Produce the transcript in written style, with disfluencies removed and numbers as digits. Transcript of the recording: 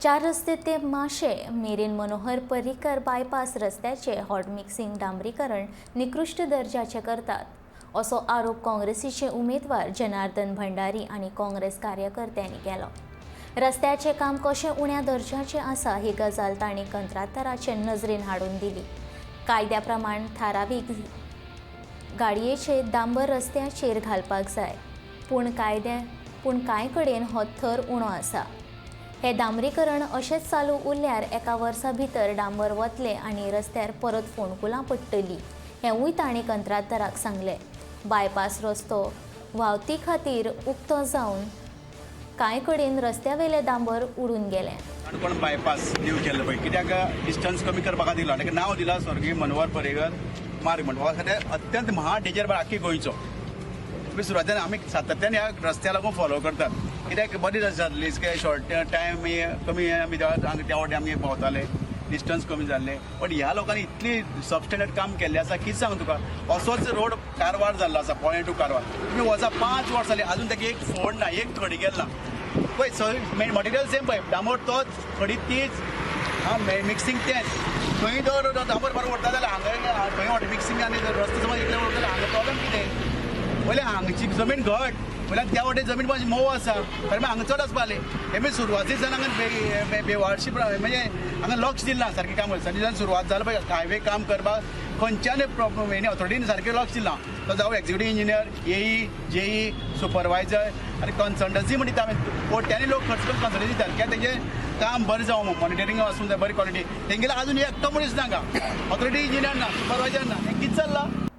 चार रस्ते ते माशे मेरेन मनोहर पर्रीकर बायपास रस्त्याचे हॉट मिक्सिंग डांबरीकरण निकृश्ट दर्जाचे करतात, असो आरोप काँग्रेसीचे उमेदवार जनार्दन भंडारी आनी काँग्रेस कार्यकर्त्यांनी केलो. रस्त्याचें काम कशें उण्या दर्जाचें आसा ही गजाल तांणी कंत्राटदाराचे नजरेन हाडून दिली. कायद्या प्रमाण थारावीक गाडयेचे डांबर रस्त्याचेर घालपाक जाय, पूण कांय कडेन हो थर उणो आसा. हे डांबरीकरण अशेंच चालू उरल्यार एका वर्सा भितर डांबर वतले आनी रस्त्यार परत फोंडकुलां पडटलीं, हेंवूय तांणी कंत्राटदाराक सांगलें. बायपास रस्तो व्हांवती खातीर उक्तो जावन कांय कडेन रस्त्यावेलें डांबर उडून गेलें. काणकोण बायपास न्यू केल्लो पळय, कित्याक डिस्टन्स कमी करपा खातीर दिला. ताका नांव दिलां स्वर्गीय मनोहर पर्रीकर मार्ग म्हण. हो सद्या अत्यंत महा डेंजर आख्खी गोंयचो. आमी सुरवातेन आमी सातत्यान ह्या रस्त्या लागून फॉलो करतात, कित्याक बरी जातली शॉर्ट टायम कमी. आमी त्या वाटेन आमी भोंवताले, डिस्टन्स कमी जाल्ले. पण ह्या लोकांनी इतली सबस्टँडर्ड काम केल्लें आसा, कितें सांगू तुका. असोच रोड कारवार जाल्लो आसा, पोळें टू कारवार. तुमी वचा, 5 वर्सां जालीं, अजून ताका एक फोड ना, एक खडी गेल ना. पळय, सगळें मटेरियल सेम पळय, डांबर तोच, खडी तीच, आं, मिक्सिंग तेंच. खंय जर डांबर बरो उरता जाल्यार हांगा खंय वॉटर मिक्सिंग आनी रस्तो समज इतले उरता जाल्यार हांगा प्रॉब्लम कितें? पयलें हांगची जमीन घट, पयल्यान त्या वाटेन जमीन मातशी मोव आसा, तरी हांगा चड आसपाले. हे मी सुरवाती सावन हांगा बेवारशी, म्हणजे हांगा लक्ष दिलें ना सारकें काम. जेन्ना सुरवात जाली पळय हायवे काम करपाक, खंयच्यान प्रॉब्लम ऑथॉरिटीन सारकें लक्ष दिलां. तो जावं एक्झिक्युटीव इंजिनियर, एई, जेई, सुपरवायजर आनी कन्सल्टन्सी म्हणटा, आमी कोट्यांनी लोक खर्च करून कन्सल्टन्सी दितात, कित्याक तेजें काम बरें जावं, मॉनिटरींग आसूं जाय, बरी क्वॉलिटी. तेंगेले अजून एकटो मनीस ना हांगा, ऑथॉरिटी इंजिनियर ना, सुपरवायजर ना. हें कितें चल्लां?